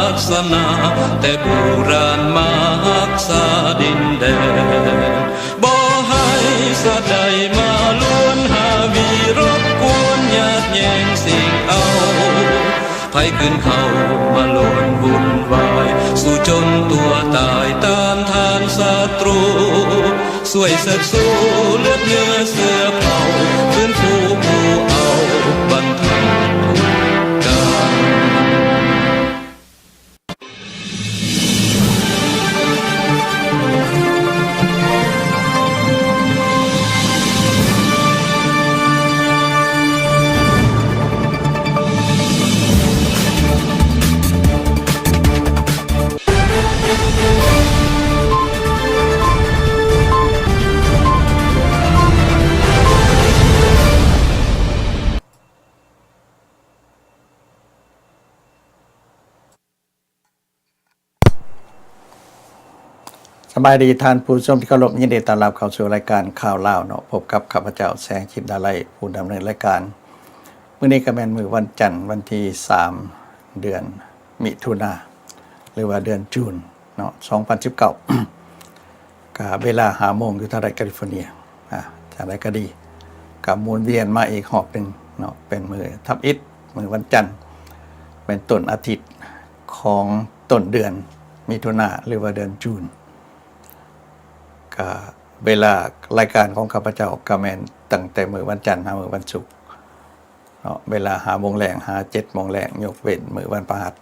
ສາສະໜາ ແຕ່ບູຮານມາຮັກສາດິນແດນ. ບໍ່ໃຫ້ສັດໃດມາລວນຫາວີ ລົບກວນຍາດແຍ່ງຊິງເອົາ ໃຜຄືນເຂົ້າມາລວນວຸ່ນວາຍ ສູ້ຈົນຕົວຕາຍຕ້ານທານສັດຕູ ຊ່ວຍເຊີດຊູເລືອດເນື້ອເຊື້ອເຜົ່າ ຟື້ນຟູຜູ້ເອົາບັນທັງທຸກການ. ສະບາຍດີທ່ານຜູ້ຊົມທີ່ເຄົາລົບ, ຍິນດີຕ້ອນຮັບເຂົ້າສູ່ລາຍການຂ່າວລາວເນາະ, ພົບກັບຂ້າພະເຈົ້າ ແສງທິບ ດາໄລ ຜູ້ດຳເນີນລາຍການ. ມື້ນີ້ກໍແມ່ນມື້ວັນຈັນ ວັນທີສາມ ເດືອນມິຖຸນາ ຫຼືວ່າເດືອນຈູນເນາະ ສອງພັນສິບເກົ້າ ກະເວລາຫ້າໂມງຢູ່ທາງລັດຄາລິຟໍເນຍ. ອາ ຈັ່ງໃດກໍດີ ກະໝູນວຽນມາອີກຮອບໜຶ່ງເນາະ, ເປັນມື້ທຳອິດ ມື້ວັນຈັນ ເປັນຕົ້ນອາທິດຂອງຕົ້ນເດືອນມິຖຸນາ ຫຼືວ່າເດືອນຈູນ. ກະເວລາລາຍການຂອງຂ້າພະເຈົ້າກະແມ່ນຕັ້ງແຕ່ມື້ວັນຈັນຫາມື້ວັນສຸກເນາະ, ເວລາຫ້າໂມງແລງຫາເຈັດໂມງແລງ ຍົກເວັ້ນມື້ວັນພະຫັດ.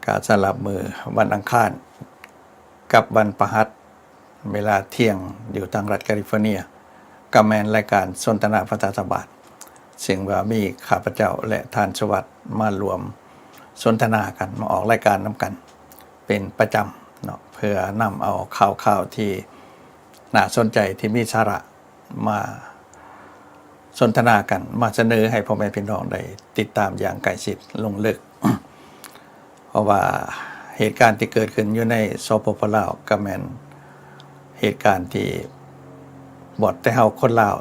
ກະສຳລັບມື້ວັນອັງຄານກັບວັນພະຫັດ ເວລາທ່ຽງຢູ່ທາງລັດຄາລິຟໍເນຍ ກໍແມ່ນລາຍການສົນທະນາພາສາຊາວບ້ານ, ເຊິ່ງວ່າມີຂ້າພະເຈົ້າ ແລະ ທ່ານສຸວັດ ມາລວມສົນທະນາກັນ, ມາອອກລາຍການນຳກັນເປັນປະຈຳເນາະ, ເພື່ອນຳເອົາຂ່າວໆທີ່ໜ້າສົນໃຈ ທີ່ມີສາລະ ມາສົນທະນາກັນ, ມາສະເໜີໃຫ້ພໍ່ແມ່ພີ່ນ້ອງໄດ້ຕິດຕາມຢ່າງໃກ້ຊິດລົງເລິກ. ເພາະວ່າເຫດການທີ່ເກີດຂຶ້ນຢູ່ໃນ ສປປ ລາວ ກໍແມ່ນເຫດການທີ່ບໍ່ແຕ່ເຮົາຄົນລາວ,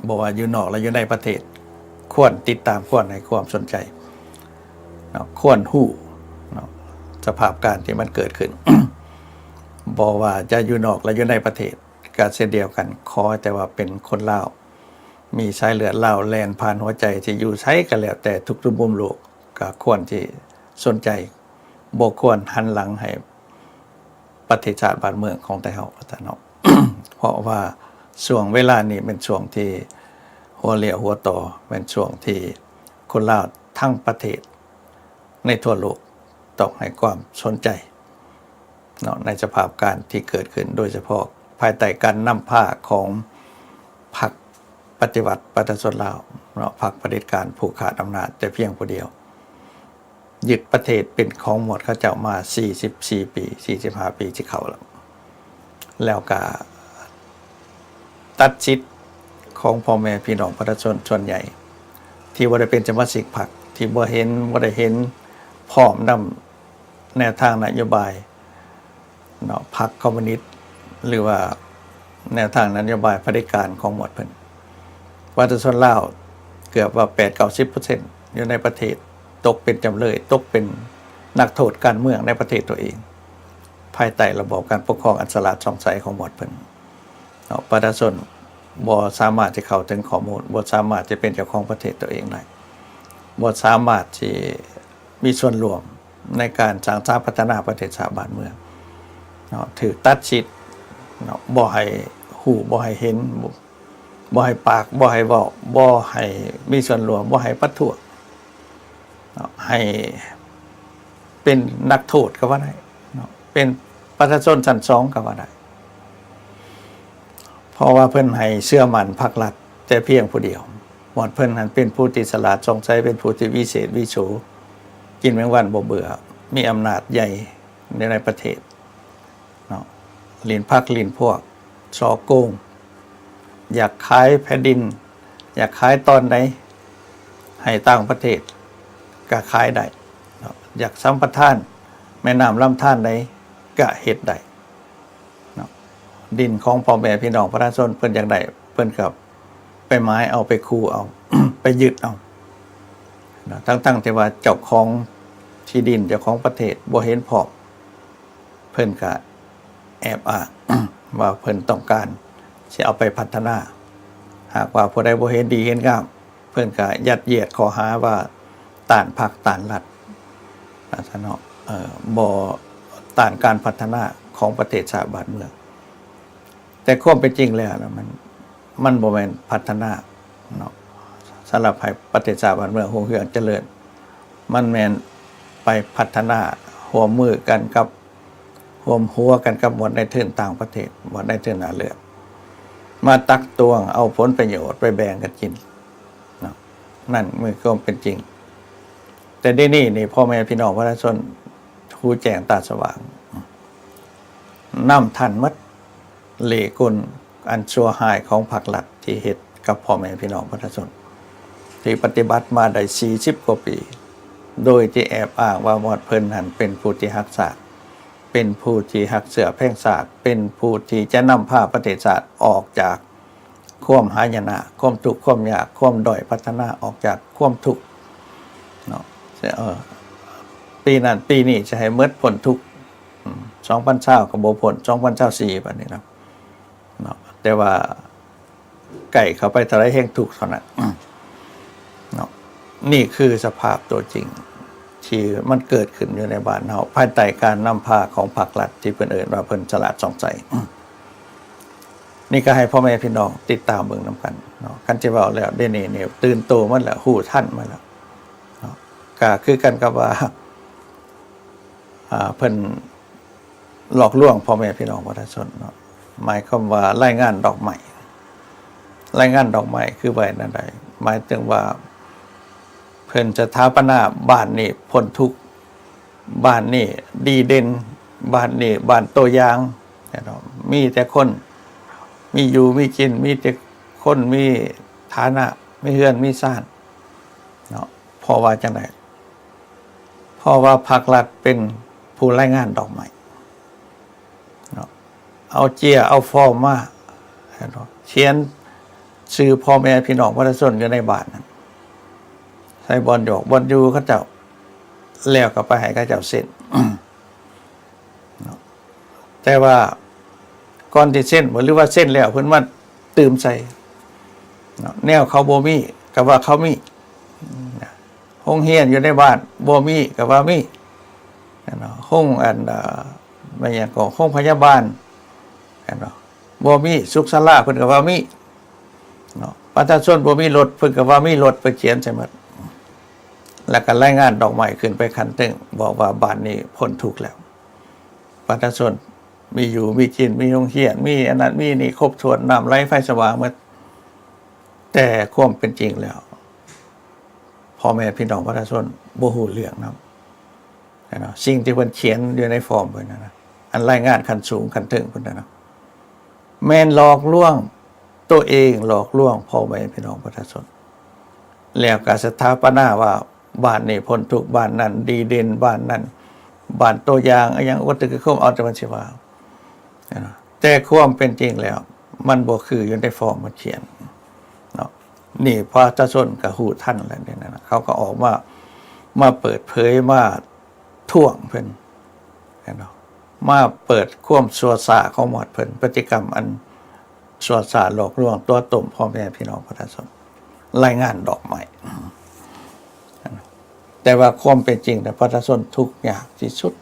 ບໍ່ວ່າຢູ່ນອກ ແລະ ຢູ່ໃນປະເທດ ຄວນຕິດຕາມ, ຄວນໃຫ້ຄວາມສົນໃຈເນາະ, ຄວນຮູ້ເນາະ ສະພາບການທີ່ມັນເກີດຂຶ້ນ. ບໍ່ວ່າຈະຢູ່ນອກ ແລະ ຢູ່ໃນປະເທດ ກະເຊັ່ນດຽວກັນ, ຂໍແຕ່ວ່າເປັນຄົນລາວ, ມີສາຍເລືອດລາວແລ່ນຜ່ານຫົວໃຈ ທີ່ຢູ່ໃສກໍແລ້ວແຕ່ ທຸກໆມຸມໂລກ ກໍຄວນທີ່ສົນໃຈ, ບໍ່ຄວນຫັນຫຼັງໃຫ້ປະເທດຊາດບ້ານເມືອງຂອງໄທເຮົາ ວ່າຊັ້ນເນາະ. ເພາະວ່າຊ່ວງເວລານີ້ແມ່ນຊ່ວງທີ່ຫົວລ້ຽວຫົວຕໍ່, ແມ່ນຊ່ວງທີ່ຄົນລາວທັງປະເທດໃນທົ່ວໂລກຕ້ອງໃຫ້ຄວາມສົນໃຈ ເນາະ ໃນສະພາບການທີ່ເກີດຂຶ້ນ, ໂດຍສະເພາະພາຍໃຕ້ການນຳພາຂອງພັກປະຕິວັດປະຊາຊົນລາວເນາະ, ພັກຜະເດັດການຜູ້ຂາດອຳນາດແຕ່ພຽງຜູ້ດຽວ, ຍຶດປະເທດເປັນຂອງໝວດເຂົາເຈົ້າມາສີ່ສິບສີ່ປີ, ສີ່ສິບຫ້າປີຊິເຂົ້າແລ້ວ, ແລ້ວກະຕັດສິດຂອງພໍ່ແມ່ພີ່ນ້ອງປະຊາຊົນສ່ວນໃຫຍ່ ທີ່ບໍ່ໄດ້ເປັນສະມາຊິກພັກ, ທີ່ບໍ່ເຫັນ, ບໍ່ໄດ້ເຫັນພ້ອມນຳ ແນວທາງນະໂຍບາຍເນາະ ພັກຄອມມູນິດ ຫຼືວ່າແນວທາງນະໂຍບາຍຜະເດັດການຂອງໝວດເພິ່ນ. ປະຊາຊົນລາວເກືອບວ່າແປດເກົ້າສິບເປີເຊັນ ຢູ່ໃນປະເທດຕົກເປັນຈຳເລີຍ, ຕົກເປັນນັກໂທດການເມືອງໃນປະເທດຕົວເອງ, ພາຍໃຕ້ລະບອບການປົກຄອງອັນສະຫຼາດສ່ອງໃສຂອງໝວດເພິ່ນເນາະ. ປະຊາຊົນບໍ່ສາມາດທີ່ເຂົ້າເຖິງຂໍ້ມູນ, ບໍ່ສາມາດທີ່ເປັນເຈົ້າຂອງປະເທດຕົວເອງໄດ້, ບໍ່ສາມາດທີ່ມີສ່ວນຮ່ວມ ໃນການສ້າງສາພັດທະນາປະເທດຊາດບ້ານເມືອງເນາະ, ຖືກຕັດສິດເນາະ, ບໍ່ໃຫ້ຮູ້, ບໍ່ໃຫ້ເຫັນ, ບໍ່ ບໍ່ໃຫ້ປາກ, ບໍ່ໃຫ້ເວົ້າ, ບໍ່ໃຫ້ມີສ່ວນຮ່ວມ, ບໍ່ໃຫ້ປະທ້ວງເນາະ, ໃຫ້ເປັນນັກໂທດກໍວ່າໄດ້ເນາະ, ເປັນປະຊາຊົນຊັ້ນສອງກໍວ່າໄດ້. ເພາະວ່າເພິ່ນໃຫ້ເຊື່ອໝັ້ນພັກລັດແຕ່ພຽງຜູ້ດຽວ, ໝວດເພິ່ນຫັ້ນເປັນຜູ້ທີ່ສະຫຼາດສ່ອງໃສ, ເປັນຜູ້ທີ່ວິເສດວິໂສ, ກິນແມງວັນບໍ່ເບື່ອ, ມີອຳນາດໃຫຍ່ຢູ່ໃນປະເທດເນາະ, ຫຼິ້ນພັກຫຼິ້ນພວກ, ສໍ້ໂກງ, ຢາກຂາຍແຜ່ນດິນ, ຢາກຂາຍຕອນໃດໃຫ້ຕ່າງປະເທດກໍຂາຍໄດ້ເນາະ, ຢາກສຳປະທານແມ່ນ້ຳລຳທານໃດກໍເຮັດໄດ້ ເນາະ, ດິນຂອງພໍ່ແມ່ພີ່ນ້ອງປະຊາຊົນເພິ່ນຢາກໄດ້ ເພິ່ນກໍໄປໝາຍເອົາ, ໄປຂູ່ເອົາ, ໄປຍຶດເອົາເນາະ, ທັງໆທີ່ວ່າເຈົ້າຂອງ ທີ່ດິນເຈົ້າຂອງປະເທດບໍ່ເຫັນພ້ອມ ເພິ່ນກະແອບອ້າງ ວ່າເພິ່ນຕ້ອງການຊິເອົາໄປພັດທະນາ. ຫາກວ່າຜູ້ໃດບໍ່ເຫັນດີເຫັນງາມ ເພິ່ນກະຍັດຢຽດຂໍ້ຫາວ່າຕ້ານພັກຕ້ານລັດ ວ່າຊັ້ນເນາະ ເອີ ບໍ່ຕ້ານການພັດທະນາຂອງປະເທດຊາດບ້ານເມືອງ. ແຕ່ຄວາມເປັນຈິງແລ້ວນະ ມັນ ມັນບໍ່ແມ່ນພັດທະນາເນາະ ສຳລັບໃຫ້ປະເທດຊາດບ້ານເມືອງຮຸ່ງເຮືອງຈະເລີນ. ມັນແມ່ນໄປພັດທະນາຮ່ວມມືກັນກັບ ຮ່ວມຫົວກັນກັບບ່ອນນາຍທຶນຕ່າງປະເທດ, ບ່ອນນາຍທຶນໜ້າເລືອດ ມາຕັກຕວງເອົາຜົນປະໂຫຍດໄປແບ່ງກັນກິນເນາະ. ນັ້ນຄືຄວາມເປັນຈິງ. ແຕ່ດຽວນີ້ນີ້ ພໍ່ແມ່ພີ່ນ້ອງປະຊາຊົນ ຮູ້ແຈ້ງຕາສະຫວ່າງ ນຳທັນໝົດ ເລ່ກົນອັນຊົ່ວຮ້າຍຂອງພັກລັດທີ່ເຮັດກັບພໍ່ແມ່ພີ່ນ້ອງປະຊາຊົນ ທີ່ປະຕິບັດມາໄດ້ສີ່ສິບກວ່າປີ ໂດຍທີ່ແອບອ້າງວ່າໝົດເພິ່ນຫັ້ນເປັນຜູ້ທີ່ຮັກຊາດ, ເປັນຜູ້ທີ່ຮັກເຊື້ອແພງຊາດ, ເປັນຜູ້ທີ່ຈະນຳພາປະເທດຊາດອອກຈາກ ຄວາມຫາຍະນະ, ຄວາມທຸກຄວາມຍາກ, ຄວາມດ້ອຍພັດທະນາ, ອອກຈາກຄວາມທຸກເນາະ. ເອີ ປີນັ້ນປີນີ້ຈະໃຫ້ໝົດພົ້ນທຸກ ອືມ ສອງພັນຊາວກໍບໍ່ພົ້ນ ສອງພັນຊາວສີ່ ບາດນີ້ນະເນາະ. ແຕ່ວ່າໃກ້ເຂົ້າໄປເທົ່າໃດແຮ່ງທຸກເທົ່ານັ້ນເນາະ. ນີ້ຄືສະພາບຕົວຈິງທີ່ມັນເກີດຂຶ້ນຢູ່ໃນບ້ານເຮົາ ພາຍໃຕ້ການນຳພາຂອງພັກລັດທີ່ເພິ່ນເອີ້ນວ່າເພິ່ນສະຫຼາດສ່ອງໃສ. ນີ້ກໍໃຫ້ພໍ່ແມ່ພີ່ນ້ອງຕິດຕາມເບິ່ງນຳກັນເນາະ. ຄັນຊິເວົ້າແລ້ວ ດຽວນີ້ນີ້ຕື່ນໂຕໝົດແລ້ວ ຮູ້ທັນໝົດແລ້ວເນາະ. ກໍຄືກັນກັບວ່າ ອ່າ ເພິ່ນຫຼອກລວງພໍ່ແມ່ພີ່ນ້ອງປະຊາຊົນເນາະ. ໝາຍຄວາມວ່າລາຍງານດອກໄມ້ ລາຍງານດອກໄມ້ຄືວ່າແນວໃດ? ໝາຍເຖິງວ່າເພິ່ນສະຖາປະນາບ້ານນີ້ພົ້ນທຸກ ບ້ານນີ້ດີເດັ່ນ, ບ້ານນີ້ບ້ານໂຕຢ່າງເນາະ, ມີແຕ່ຄົນມີຢູ່ມີກິນ, ມີແຕ່ຄົນມີຖານະ, ມີເຮືອນມີຊານເນາະ. ເພາະວ່າຈັ່ງໃດ? ເພາະວ່າພັກລັດເປັນຜູ້ລາຍງານດອກໄມ້ເນາະ, ເອົາເຈ້ຍເອົາຟອມມາ ຂຽນຊື່ພໍ່ແມ່ພີ່ນ້ອງປະຊາຊົນຢູ່ໃນບ້ານນັ້ນ ໃສ່ບ່ອນຢອກບ່ອນຢູ່ເຂົາເຈົ້າ ແລ້ວກໍໄປໃຫ້ເຂົາເຈົ້າເຊັນເນາະ. ແຕ່ວ່າກ່ອນທີ່ເຊັນ ຫຼືວ່າເຊັນແລ້ວ ເພິ່ນມາຕື່ມໃສ່ເນາະ, ແນວເຂົາບໍ່ມີກໍວ່າເຂົາມີ, ໂຮງຮຽນຢູ່ໃນບ້ານບໍ່ມີກໍວ່າມີເນາະ, ໂຮງ ອັນ ແມ່ນຫຍັງກໍ ໂຮງພະຍາບານເນາະ ບໍ່ມີ, ສຸກສາລາເພິ່ນກໍວ່າມີເນາະ, ປະຊາຊົນບໍ່ມີລົດ ເພິ່ນກໍວ່າມີລົດ, ເພິ່ນຂຽນໃສ່ໝົດ ແລ້ວກໍລາຍງານດອກໄມ້ຂຶ້ນໄປຂັ້ນເທິງ ບອກວ່າບ້ານນີ້ພົ້ນທຸກແລ້ວ, ປະຊາຊົນມີຢູ່ມີກິນ, ມີໂຮງຮຽນ, ມີອັນນັ້ນມີນີ້ຄົບຖ້ວນ, ນ້ຳໄຫຼໄຟສະຫວ່າງໝົດ. ແຕ່ຄວາມເປັນຈິງແລ້ວ ພໍ່ແມ່ພີ່ນ້ອງປະຊາຊົນບໍ່ຮູ້ເລື່ອງນຳ. ເນາະ, ສິ່ງທີ່ເພິ່ນຂຽນຢູ່ໃນຟອມເພິ່ນນັ້ນນະ ອັນລາຍງານຂັ້ນສູງຂັ້ນເທິງເພິ່ນນັ້ນນະ ແມ່ນຫຼອກລວງຕົວເອງ, ຫຼອກລວງພໍ່ແມ່ພີ່ນ້ອງປະຊາຊົນ, ແລ້ວກໍສະຖາປະນາວ່າບ້ານນີ້ພົ້ນທຸກ, ບ້ານນັ້ນດີເດັ່ນ, ບ້ານນັ້ນ ບ້ານຕົວຢ່າງ ອີຫຍັງ ໂອກະຕຶກຄຶກໂຄມ ເອົາແຕ່ມັນຊິວ່າ ແຕ່ຄວາມເປັນຈິງແລ້ວ ມັນບໍ່ຄືຢູ່ໃນຟອມມັນຂຽນເນາະ. ນີ້ປະຊາຊົນກໍຮູ້ທັນແລ້ວເດ ນັ້ນນະ, ເຂົາກໍອອກມາ ມາເປີດເຜີຍ ມາທ້ວງເພິ່ນເນາະ, ມາເປີດຄວາມຊົ່ວຊ້າຂອງໝວດເພິ່ນ, ພຶດຕິກຳອັນ ຊົ່ວຊ້າຫຼອກລວງຕົວະຕົ້ມພໍ່ແມ່ພີ່ນ້ອງປະຊາຊົນ, ລາຍງານດອກໄມ້. ແຕ່ວ່າຄວາມເປັນຈິງນະ ປະຊາຊົນທຸກຍາກທີ່ສຸດ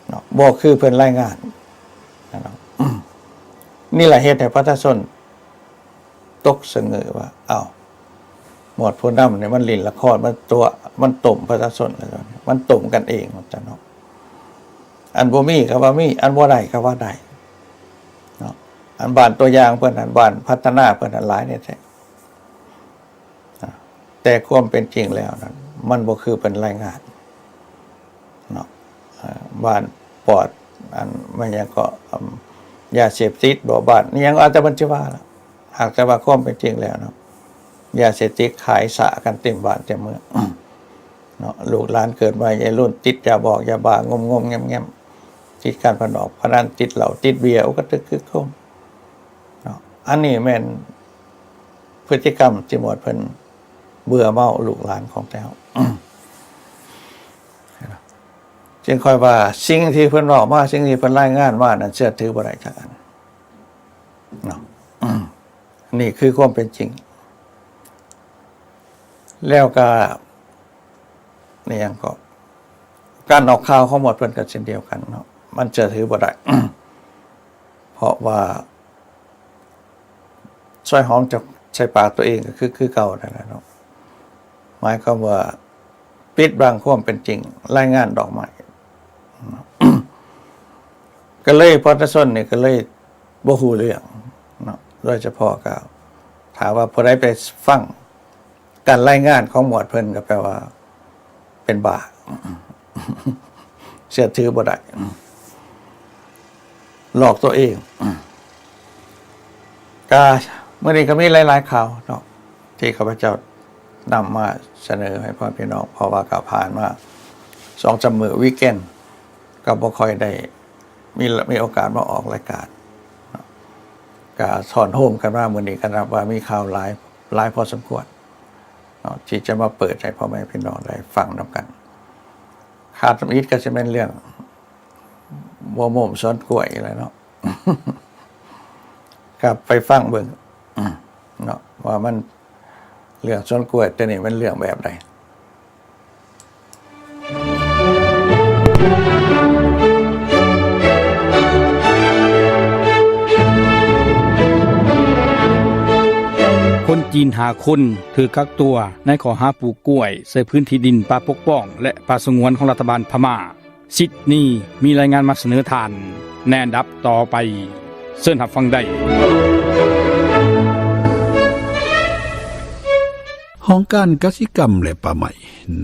ເນາະ, ບໍ່ຄືເພິ່ນລາຍງານເນາະ. ນີ້ລະເຮັດໃຫ້ປະຊາຊົນຕົກສະເຫງີວ່າ ອ້າວ ໝວດຜູ້ນຳນີ້ມັນຫຼິ້ນລະຄອນ, ມັນຕົວະ ມັນຕົ້ມປະຊາຊົນ, ມັນຕົ້ມກັນເອງວ່າຊັ້ນເນາະ. ອັນບໍ່ມີກໍວ່າມີ, ອັນບໍ່ໄດ້ກໍວ່າໄດ້ເນາະ. ອັນບ້ານຕົວຢ່າງເພິ່ນຫັ້ນ, ບ້ານພັດທະນາເພິ່ນຫັ້ນຫຼາຍແທ້ໆ. ອາ ແຕ່ຄວາມເປັນຈິງແລ້ວນັ້ນ ມັນບໍ່ຄືເພິ່ນລາຍງານເນາະ. ອາ ບ້ານປອດ ອັນ ແມ່ນຫຍັງເກາະ ອາ ຢາເສບຕິດບໍ ບ້ານອີຫຍັງ ອາດຈະມັນຊິວ່າລະ, ຫາກແຕ່ວ່າຄວາມເປັນຈິງແລ້ວເນາະ ຢາເສບຕິດຂາຍສະກັນເຕັມບ້ານເຕັມເມືອງເນາະ. ລູກຫຼານເກີດມາ ໄວລຸ້ນຕິດຢາບອກຢາບ້າ ງົມໆແງ່ມໆ, ຕິດການພະນອກພະນັນ, ຕິດເຫຼົ້າ ຕິດເບຍ ໂອກະຕຶກຄຶກໂຄມເນາະ. ອັນນີ້ແມ່ນພຶດຕິກຳທີ່ໝວດເພິ່ນເບື່ອເມົາລູກຫຼານຂອງແທ້. ຈຶ່ງຂ້ອຍວ່າ ສິ່ງທີ່ເພິ່ນເວົ້າມາ ສິ່ງທີ່ເພິ່ນລາຍງານມານັ້ນ ເຊື່ອຖືບໍ່ໄດ້ຈັກອັນເນາະ. ນີ້ຄືຄວາມເປັນຈິງ. ແລ້ວກໍ ອີຫຍັງກໍ ການອອກຂ່າວຂອງໝວດເພິ່ນກໍເຊັ່ນດຽວກັນເນາະ ມັນເຊື່ອຖືບໍ່ໄດ້ ເພາະວ່າ ຊອຍຫອມຈາກໃສ່ປາກຕົວເອງກໍຄື ຄືເກົ່ານັ້ນແຫຼະເນາະ ໝາຍຄວາມວ່າ ປິດບັງຄວາມເປັນຈິງ ລາຍງານດອກໄມ້ ກໍເລີຍປະຊາຊົນນີ້ກໍເລີຍບໍ່ຮູ້ເລື່ອງເນາະ. ໂດຍສະເພາະກໍ ຖ້າວ່າຜູ້ໃດໄປຟັງການລາຍງານຂອງໝວດເພິ່ນ ກໍແປວ່າເປັນບ້າ ເຊື່ອຖືບໍ່ໄດ້ ຫຼອກຕົວເອງ. ກະມື້ນີ້ກໍມີຫຼາຍໆຂ່າວເນາະ ທີ່ຂ້າພະເຈົ້ານຳມາສະເໜີໃຫ້ພໍ່ແມ່ພີ່ນ້ອງ ເພາະວ່າກໍຜ່ານມາສອງສາມມື້ ວີກເອັນ ກໍບໍ່ຄ່ອຍໄດ້ມີ ມີໂອກາດມາອອກລາຍການເນາະ. ກະຊ້ອນໂຮມກັນມາມື້ນີ້ ກໍນັບວ່າມີຂ່າວຫຼາຍ ຫຼາຍພໍສົມຄວນເນາະ ທີ່ຈະມາເປີດໃຫ້ພໍ່ແມ່ພີ່ນ້ອງໄດ້ຟັງນຳກັນ. ຂາດທຳອິດກໍຊິແມ່ນເລື່ອງ ບໍ່ໂມ້ມສວນກ້ວຍແຫຼະເນາະ ກໍໄປຟັງເບິ່ງເນາະ ວ່າມັນ ເລື່ອງສວນກ້ວຍໂຕນີ້ມັນເລື່ອງແບບໃດ. ຄົນຈີນຫ້າຄົນຖືກກັກຕົວໃນຂໍ້ຫາປູກກ້ວຍໃສ່ພື້ນທີ່ດິນປ່າປົກປ້ອງ ແລະ ປ່າສະຫງວນຂອງລັດຖະບານພະມ້າ. ສິດນີ້ມີລາຍງານມາສະເໜີທ່ານໃນອັນດັບຕໍ່ໄປ. ເຊີນຮັບຟັງໄດ້. ຫ້ອງການກະສິກຳ ແລະ ປ່າໄມ້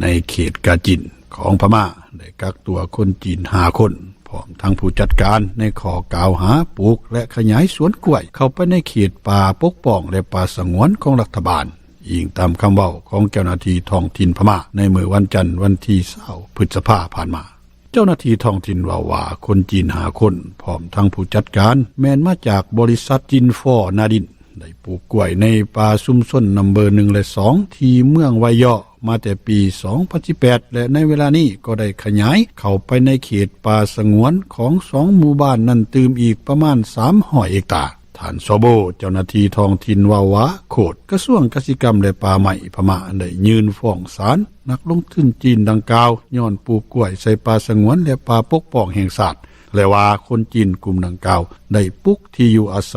ໃນເຂດກາຈິນຂອງພະມ້າ ໄດ້ກັກຕົວຄົນຈີນຫ້າຄົນ ພ້ອມທັງຜູ້ຈັດການ ໃນຂໍ້ກ່າວຫາປູກ ແລະ ຂະຫຍາຍສວນກ້ວຍເຂົ້າໄປໃນເຂດປ່າປົກປ້ອງ ແລະ ປ່າສະຫງວນຂອງລັດຖະບານ, ອີງຕາມຄຳເວົ້າຂອງເຈົ້າໜ້າທີ່ທ້ອງຖິ່ນພະມ້າ ໃນມື້ວັນຈັນ ວັນທີຊາວ ພຶດສະພາຜ່ານມາ. ເຈົ້າໜ້າທີ່ທ້ອງຖິ່ນເວົ້າວ່າ ຄົນຈີນຫ້າຄົນ ພ້ອມທັງຜູ້ຈັດການ ແມ່ນມາຈາກບໍລິສັດ ຈິນຟໍນາດິນ ໄດ້ປູກກ້ວຍໃນປ່າຊຸມຊົນນຳເບີໜຶ່ງ ແລະ ສອງ ທີ່ເມືອງໄວເຍາະ ມາແຕ່ປີສອງພັນສິບແປດ ແລະ ໃນເວລານີ້ກໍໄດ້ຂະຫຍາຍເຂົ້າໄປໃນເຂດປ່າສະຫງວນຂອງສອງໝູ່ບ້ານນັ້ນຕື່ມອີກປະມານສາມຮ້ອຍເຮັກຕາ. ທ່ານ ຊໍໂບ ເຈົ້າໜ້າທີ່ທ້ອງຖິ່ນເວົ້າວ່າ ໂຄດ ກະຊວງກະສິກຳ ແລະ ປ່າໄມ້ພະມ້າ ໄດ້ຍື່ນຟ້ອງສານນັກລົງທຶນຈີນດັ່ງກ່າວ ຍ້ອນປູກກ້ວຍໃສ່ປ່າສະຫງວນ ແລະ ປ່າປົກປ້ອງແຫ່ງຊາດ ແລະ ວ່າຄົນຈີນກຸ່ມດັ່ງກ່າວໄດ້ປຸກທີ່ຢູ່ອາໄສ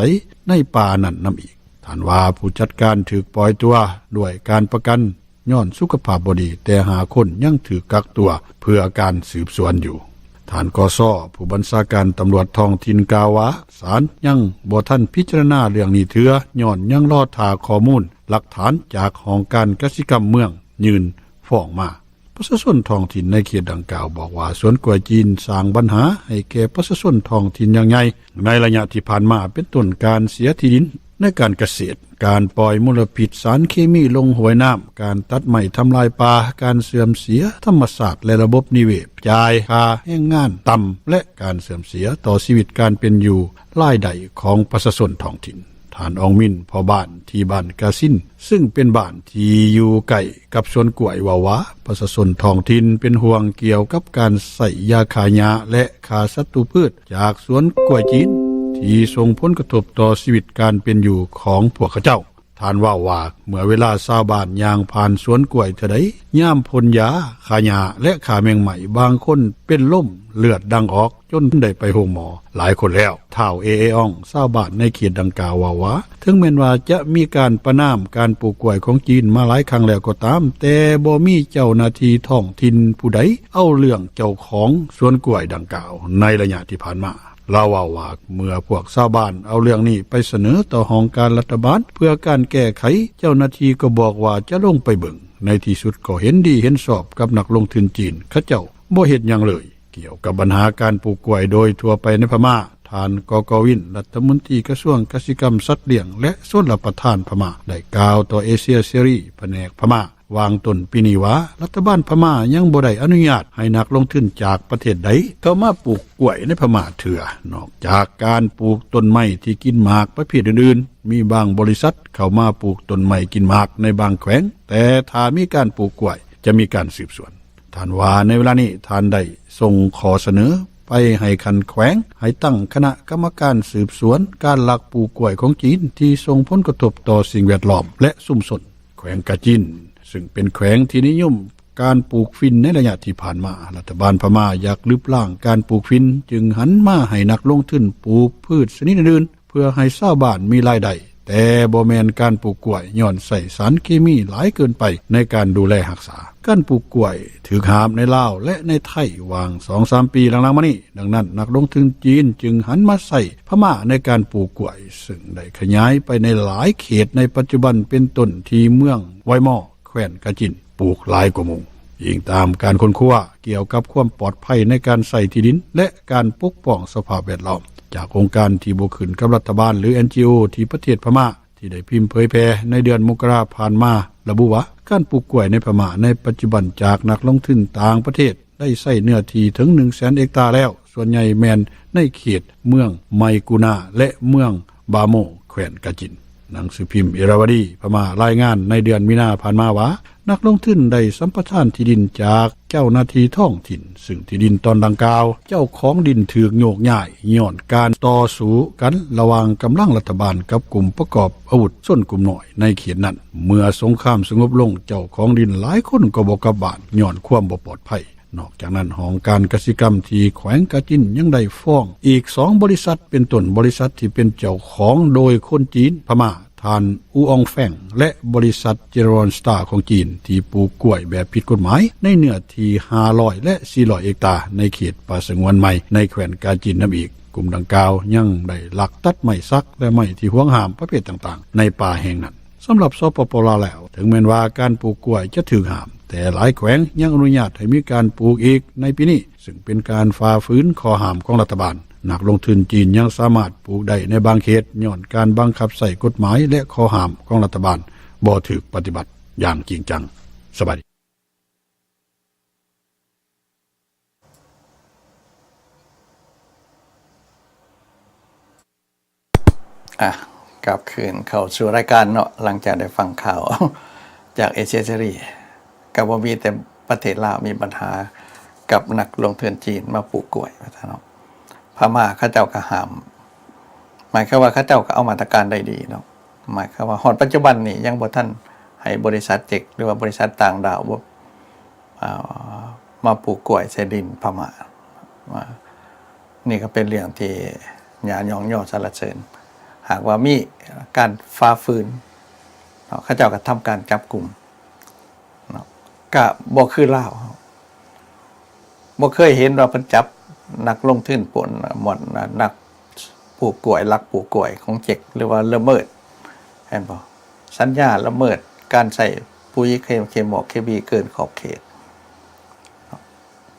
ໃນປ່ານັ້ນນຳອີກ. ທ່ານວ່າຜູ້ຈັດການຖືກປ່ອຍຕົວດ້ວຍການປະກັນ ຍ້ອນສຸຂະພາບບໍ່ດີ, ແຕ່ຫ້າຄົນຍັງຖືກກັກຕົວເພື່ອການສືບສວນຢູ່. ທ່ານ ກ.ຊ., ຜູ້ບັນຊາການຕຳຫຼວດທ້ອງຖິ່ນກ່າວວ່າ ສານຍັງບໍ່ທັນພິຈາລະນາເລື່ອງນີ້ເທື່ອ ຍ້ອນຍັງລໍຖ້າຂໍ້ມູນຫຼັກຖານຈາກຫ້ອງການກະສິກຳເມືອງຍື່ນຟ້ອງມາ. ປະຊາຊົນທ້ອງຖິ່ນໃນເຂດດັ່ງກ່າວບອກວ່າ ສວນກ້ວຍຈີນສ້າງບັນຫາໃຫ້ແກ່ປະຊາຊົນທ້ອງຖິ່ນຢ່າງໃຫຍ່ໃນໄລຍະທີ່ຜ່ານມາ, ເປັນຕົ້ນການເສຍທີ່ດິນ ໃນການກະເສດ, ການປ່ອຍມົນລະພິດສານເຄມີລົງຫ້ວຍນ້ຳ, ການຕັດໄມ້ທຳລາຍປ່າ, ການເສື່ອມເສຍທຳມະຊາດ ແລະ ລະບົບນິເວດ, ຈ່າຍຄ່າແຮງງານຕ່ຳ ແລະ ການເສື່ອມເສຍຕໍ່ຊີວິດການເປັນຢູ່, ລາຍໄດ້ຂອງປະຊາຊົນທ້ອງຖິ່ນ. ທ່ານ ອອງມິນ ພໍ່ບ້ານທີ່ບ້ານກາຊິນ ຊຶ່ງເປັນບ້ານທີ່ຢູ່ໃກ້ກັບສວນກ້ວຍ ເວົ້າວ່າ ປະຊາຊົນທ້ອງຖິ່ນເປັນຫ່ວງກ່ຽວກັບການໃຊ້ຢາຂ້າຫຍ້າ ແລະ ຂ້າສັດຕູພືດ ຈາກສວນກ້ວຍຈີນ ທີ່ສົ່ງຜົນກະທົບຕໍ່ຊີວິດການເປັນຢູ່ຂອງພວກເຂົາເຈົ້າ. ທ່ານເວົ້າວ່າ ເມື່ອເວລາຊາວບ້ານຍ່າງຜ່ານສວນກ້ວຍເທື່ອໃດ ຍາມພົ່ນຢາຂ້າຫຍ້າ ແລະ ຂ້າແມງໄມ້, ບາງຄົນເປັນລົມເລືອດດັງອອກ ຈົນໄດ້ໄປໂຮງໝໍຫຼາຍຄົນແລ້ວ. ທ້າວ ເອ ເອອອງ ຊາວບ້ານໃນເຂດດັ່ງກ່າວເວົ້າວ່າ ເຖິງແມ່ນວ່າຈະມີການປະນາມການປູກກ້ວຍຂອງຈີນມາຫຼາຍຄັ້ງແລ້ວກໍຕາມ, ແຕ່ບໍ່ມີເຈົ້າໜ້າທີ່ທ້ອງຖິ່ນຜູ້ໃດເອົາເລື່ອງເຈົ້າຂອງສວນກ້ວຍດັ່ງກ່າວໃນໄລຍະທີ່ຜ່ານມາ. ລາວເວົ້າວ່າ ເມື່ອພວກຊາວບ້ານເອົາເລື່ອງນີ້ໄປສະເໜີຕໍ່ຫ້ອງການລັດຖະບານເພື່ອການແກ້ໄຂ, ເຈົ້າໜ້າທີ່ກໍບອກວ່າຈະລົງໄປເບິ່ງ. ໃນທີ່ສຸດກໍເຫັນດີເຫັນຊອບກັບນັກລົງທຶນຈີນ, ເຂົາເຈົ້າບໍ່ເຮັດຫຍັງເລີຍ. ກ່ຽວກັບບັນຫາການປູກກ້ວຍໂດຍທົ່ວໄປໃນພະມ້າ, ທ່ານ ກ.ກ.ວິນ ລັດຖະມົນຕີກະຊວງກະສິກຳ, ສັດລ້ຽງ ແລະ ຊົນລະປະທານພະມ້າ ໄດ້ກ່າວຕໍ່ເອເຊຍເສລີ ພະແນກພະມ້າ ຫວ່າງຕົ້ນປີນີ້ວ່າ ລັດຖະບານພະມ້າຍັງບໍ່ໄດ້ອະນຸຍາດໃຫ້ນັກລົງທຶນຈາກປະເທດໃດເຂົ້າມາປູກກ້ວຍໃນພະມ້າເທື່ອ, ນອກຈາກການປູກຕົ້ນໄມ້ທີ່ກິນໝາກປະເພດອື່ນໆ. ມີບາງບໍລິສັດເຂົ້າມາປູກຕົ້ນໄມ້ກິນໝາກໃນບາງແຂວງ, ແຕ່ຖ້າມີການປູກກ້ວຍຈະມີການສືບສວນ. ທ່ານວ່າໃນເວລານີ້ທ່ານໄດ້ສົ່ງຂໍ້ສະເໜີໄປໃຫ້ຂັ້ນແຂວງ ໃຫ້ຕັ້ງຄະນະກຳມະການສືບສວນການລັກປູກກ້ວຍຂອງຈີນ ທີ່ສົ່ງຜົນກະທົບຕໍ່ສິ່ງແວດລ້ອມ ແລະ ຊຸມຊົນ. ແຂວງກາຈິນ ຊຶ່ງເປັນແຂວງທີ່ນິຍົມການປູກຝິ່ນໃນໄລຍະທີ່ຜ່ານມາ, ລັດຖະບານພະມ້າຢາກລຶບລ້າງການປູກຝິ່ນ ຈຶ່ງຫັນມາໃຫ້ນັກລົງທຶນປູກພືດຊະນິດອື່ນໆ ເພື່ອໃຫ້ຊາວບ້ານມີລາຍໄດ້, ແຕ່ບໍ່ແມ່ນການປູກກ້ວຍ ຍ້ອນໃຊ້ສານເຄມີຫຼາຍເກີນໄປໃນການດູແລຮັກສາ. ການປູກກ້ວຍຖືກຫ້າມໃນລາວ ແລະ ໃນໄທຫວ່າງສອງສາມປີຫຼັງໆມານີ້, ດັ່ງນັ້ນ ນັກລົງທຶນຈີນຈຶ່ງຫັນມາໃຊ້ພະມ້າໃນການປູກກ້ວຍ, ຊຶ່ງໄດ້ຂະຫຍາຍໄປໃນຫຼາຍເຂດ. ໃນປັດຈຸບັນເປັນຕົ້ນທີ່ເມືອງໄວມໍ ແຂວງກາຈິນ ປູກຫຼາຍກວ່າໝູ່. ອີງຕາມການຄົ້ນຄວ້າກ່ຽວກັບຄວາມປອດໄພໃນການໃຊ້ທີ່ດິນ ແລະ ການປົກປ້ອງສະພາບແວດລ້ອມ ຈາກອົງການທີ່ບໍ່ຂຶ້ນກັບລັດຖະບານ ຫຼື ເອັນຈີໂອ ທີ່ປະເທດພະມ້າ ທີ່ໄດ້ພິມເຜີຍແຜ່ໃນເດືອນມົກກະລາຜ່ານມາ ລະບຸວ່າ ການປູກກ້ວຍໃນພະມ້າໃນປັດຈຸບັນຈາກນັກລົງທຶນຕ່າງປະເທດ ໄດ້ໃຊ້ເນື້ອທີ່ເຖິງໜຶ່ງແສນເຮັກຕາແລ້ວ, ສ່ວນໃຫຍ່ແມ່ນໃນເຂດເມືອງໄມກູນາ ແລະ ເມືອງບາໂມ ແຂວງກາຈິນ. ໜັງສືພິມເອລາວະດີພະມ້າລາຍງານໃນເດືອນມີນາຜ່ານມາວ່າ ນັກລົງທຶນໄດ້ສຳປະທານທີ່ດິນຈາກເຈົ້າໜ້າທີ່ທ້ອງຖິ່ນ, ຊຶ່ງທີ່ດິນຕອນດັ່ງກ່າວ ເຈົ້າຂອງດິນຖືກໂຍກຍ້າຍຍ້ອນການຕໍ່ສູ້ກັນລະຫວ່າງກຳລັງລັດຖະບານກັບກຸ່ມປະກອບອາວຸດຊົນກຸ່ມນ້ອຍໃນເຂດນັ້ນ. ເມື່ອສົງຄາມສະຫງົບລົງ, ເຈົ້າຂອງດິນຫຼາຍຄົນກໍບໍ່ກັບບ້ານຍ້ອນຄວາມບໍ່ປອດໄພ. ນອກຈາກນັ້ນ, ຫ້ອງການກະສິກຳທີ່ແຂວງກາຈິນຍັງໄດ້ຟ້ອງອີກສອງບໍລິສັດ, ເປັນຕົ້ນບໍລິສັດທີ່ເປັນເຈົ້າຂອງໂດຍຄົນຈີນພະມ້າ, ທ່ານ ອູອອງແຟງ ແລະ ບໍລິສັດ General Star ຂອງຈີນ ທີ່ປູກກ້ວຍແບບຜິດກົດໝາຍໃນເນື້ອທີ່ຫ້າຮ້ອຍ ແລະ ສີ່ຮ້ອຍເຮັກຕາ ໃນເຂດປ່າສະຫງວນໃໝ່ໃນແຂວງກາຈິນນຳອີກ. ກຸ່ມດັ່ງກ່າວຍັງໄດ້ລັກຕັດໄມ້ສັກ ແລະ ໄມ້ທີ່ຫວງຫ້າມປະເພດຕ່າງໆໃນປ່າແຫ່ງນັ້ນ. ສຳລັບ ສປປ ລາວ ແລ້ວ, ເຖິງແມ່ນວ່າການປູກກ້ວຍຈະຖືກຫ້າມ, ແຕ່ຫຼາຍແຂວງຍັງອະນຸຍາດໃຫ້ມີການປູກອີກໃນປີນີ້, ຊຶ່ງເປັນການຝ່າຝືນຂໍ້ຫ້າມຂອງລັດຖະບານ. ນັກລົງທຶນຈີນຍັງສາມາດປູກໄດ້ໃນບາງເຂດ ຍ້ອນການບັງຄັບໃຊ້ກົດໝາຍ ແລະ ຂໍ້ຫ້າມຂອງລັດຖະບານບໍ່ຖືກປະຕິບັດຢ່າງຈິງຈັງ. ສະບາຍດີ. ອ່ະ ກັບຄືນເຂົ້າສູ່ລາຍການເນາະ, ຫຼັງຈາກໄດ້ຟັງຂ່າວຈາກເອເຊຍເສລີ, ກໍບໍ່ມີແຕ່ປະເທດລາວມີບັນຫາກັບນັກລົງທຶນຈີນມາປູກກ້ວຍວ່າຊັ້ນເນາະ. ພະມ້າເຂົາເຈົ້າກໍຫ້າມ, ໝາຍຄວາມວ່າເຂົາເຈົ້າກໍເອົາມາດຕະການໄດ້ດີເນາະ. ໝາຍຄວາມວ່າຮອດປັດຈຸບັນນີ້ຍັງບໍ່ທັນໃຫ້ບໍລິສັດເຈັກ ຫຼືວ່າບໍລິສັດຕ່າງດ້າວ ບໍ່ ອ່າ ມາປູກກ້ວຍໃສ່ດິນພະມ້າ. ອ່າ ນີ້ກໍເປັນເລື່ອງທີ່ໜ້າຍ້ອງຍໍສັນລະເສີນ. ຫາກວ່າມີການຝ່າຝືນເນາະ, ເຂົາເຈົ້າກໍທຳການຈັບກຸມເນາະ, ກໍບໍ່ຄືລາວ. ບໍ່ເຄີຍເຫັນວ່າເພິ່ນຈັບນັກລົງທຶນປົນ ບ່ອນ ນັກປູກກ້ວຍ ລັກປູກກ້ວຍຂອງເຈັກ ຫຼືວ່າລະເມີດ ແມ່ນບໍ່? ສັນຍາລະເມີດການໃຊ້ປຸຍເຄ ເຄມີ ເຄມີເກີນຂອບເຂດ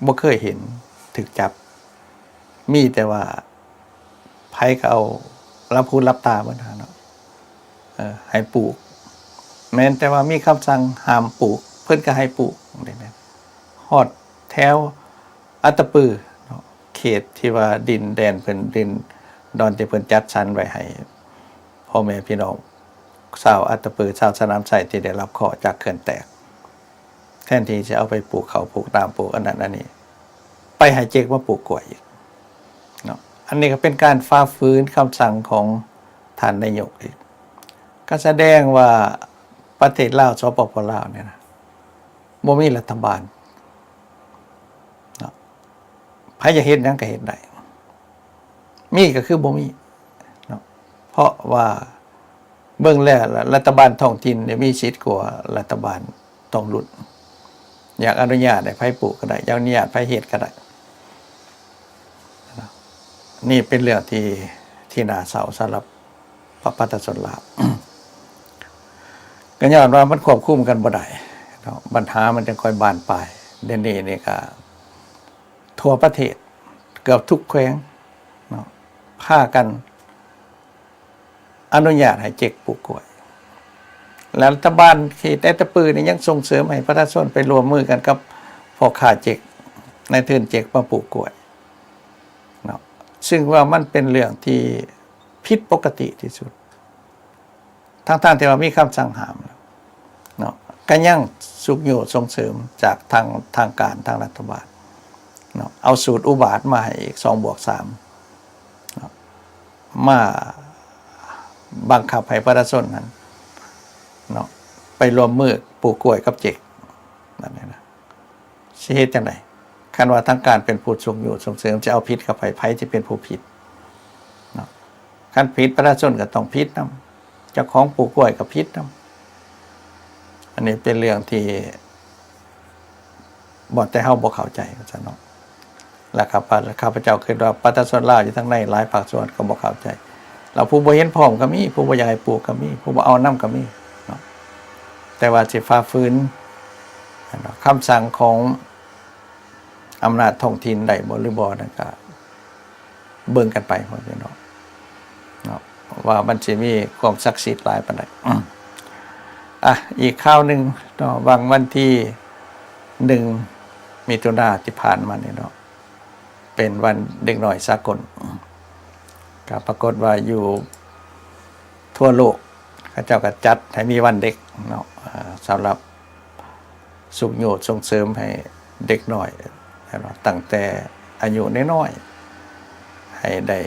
ບໍ່ເຄີຍເຫັນຖືກຈັບ. ມີແຕ່ວ່າໃຜກໍເອົາຫຼັບຫູຫຼັບຕາເບິດຫັ້ນເນາະ ເອີ ໃຫ້ປູກ. ແມ່ນແຕ່ວ່າມີຄຳສັ່ງຫ້າມປູກ ເພິ່ນກໍໃຫ້ປູກ. ຮອດແຖວອັດຕະປືເນາະ ເຂດທີ່ວ່າດິນແດນເພິ່ນ ດິນດອນທີ່ເພິ່ນຈັດສັນໄວ້ໃຫ້ພໍ່ແມ່ພີ່ນ້ອງຊາວອັດຕະປື ຊາວສະໜາມໄຊ ທີ່ໄດ້ຮັບເຄາະຈາກເຂື່ອນແຕກ, ແທນທີ່ຈະເອົາໄປປູກເຂົ້າ ປູກນ້ຳ ປູກອັນນັ້ນອັນນີ້, ໄປໃຫ້ເຈັກມາປູກກ້ວຍອີກເນາະ. ອັນນີ້ກໍເປັນການຝ່າຝືນຄຳສັ່ງຂອງທ່ານນາຍົກອີກ. ກໍສະແດງວ່າປະເທດລາວ ສປປ ລາວ ນີ້ນະ ບໍ່ມີລັດຖະບານເນາະ, ໃຜຢາກເຮັດຫຍັງກໍເຮັດໄດ້. ມີກໍຄືບໍ່ມີເນາະ, ເພາະວ່າເບິ່ງແລ້ວລະ ລັດຖະບານທ້ອງຖິ່ນນີ້ມີສິດກວ່າລັດຖະບານທ້ອງຖິ່ນ. ຢາກອະນຸຍາດໃຫ້ໃຜປູກກໍໄດ້, ຢາກອະນຸຍາດໃຜເຮັດກໍໄດ້. ນີ້ເປັນເລື່ອງທີ່ ທີ່ໜ້າເສົ້າສຳລັບ ປະ ປະຊາຊົນລາວ. ກໍຍ້ອນວ່າມັນຄວບຄຸມກັນບໍ່ໄດ້ເນາະ, ບັນຫາມັນຈຶ່ງຄ່ອຍບານປາຍ. ດຽວນີ້ນີ້ກໍທົ່ວປະເທດ ເກືອບທຸກແຂວງເນາະ ພາກັນອະນຸຍາດໃຫ້ເຈັກປູກກ້ວຍ. ແລະ ລັດຖະບານເຂດແອດຕະປືນີ້ຍັງສົ່ງເສີມໃຫ້ປະຊາຊົນໄປຮ່ວມມືກັນກັບພໍ່ຄ້າເຈັກ, ນາຍທຶນເຈັກມາປູກກ້ວຍເນາະ, ຊຶ່ງວ່າມັນເປັນເລື່ອງທີ່ ຜິດປົກກະຕິທີ່ສຸດ, ທັງໆທີ່ວ່າມີຄຳສັ່ງຫ້າມແລ້ວເນາະ ກໍຍັງ ຊຸກຍູ້ສົ່ງເສີມຈາກທາງ ທາງການ ທາງລັດຖະບານເນາະ ເອົາສູດອຸບາດມາໃຫ້ອີກ ສອງບວກສາມເນາະ ມາບັງຄັບໃຫ້ປະຊາຊົນນັ້ນເນາະ ໄປຮ່ວມມືປູກກ້ວຍກັບເຈັກ ນັ້ນແຫຼະນະ ຊິເຮັດຈັ່ງໃດ? ຄັນວ່າທາງການເປັນຜູ້ຊຸກຍູ້ສົ່ງເສີມ ຈະເອົາຜິດກັບໃຜ? ໃຜຊິເປັນຜູ້ຜິດເນາະ? ຄັນຜິດ ປະຊາຊົນກໍຕ້ອງຜິດນຳ, ເຈົ້າຂອງປູກກ້ວຍກໍຜິດນຳ. ອັນນີ້ເປັນເລື່ອງທີ່ບໍ່ແຕ່ເຮົາບໍ່ເຂົ້າໃຈວ່າຊັ້ນເນາະ. ແລະ ຂ້າພະ ຂ້າພະເຈົ້າຄິດວ່າປະຊາຊົນລາວຢູ່ທາງໃນຫຼາຍພາກສ່ວນກໍບໍ່ເຂົ້າໃຈ. ແລ້ວຜູ້ບໍ່ເຫັນພ້ອມກໍມີ, ຜູ້ບໍ່ຢາກໃຫ້ປູກກໍມີ, ຜູ້ບໍ່ເອົານຳກໍມີເນາະ. ແຕ່ວ່າຊິຝ່າຝືນຄຳສັ່ງຂອງອຳນາດທ້ອງຖິ່ນໄດ້ບໍ່ ຫຼືບໍ່ນັ້ນກໍເບິ່ງກັນໄປ ພໍ່ແມ່ພີ່ນ້ອງເນາະ ວ່າມັນຊິມີຄວາມສັກສິດຫຼາຍປານໃດ. ອາ ອີກຂ່າວໜຶ່ງເນາະ ຫວ່າງວັນທີໜຶ່ງ ມິຖຸນາທີ່ຜ່ານມານີ້ເນາະ ເປັນວັນເດັກນ້ອຍສາກົນ ກໍປາກົດວ່າຢູ່ທົ່ວໂລກ ເຂົາເຈົ້າກໍຈັດໃຫ້ມີວັນເດັກເນາະ ເອີ ສຳລັບຊຸກຍູ້ສົ່ງເສີມໃຫ້ເດັກນ້ອຍ ແມ່ນບໍ່ ຕັ້ງແຕ່ອາຍຸນ້ອຍໆ ໃຫ້ໄດ້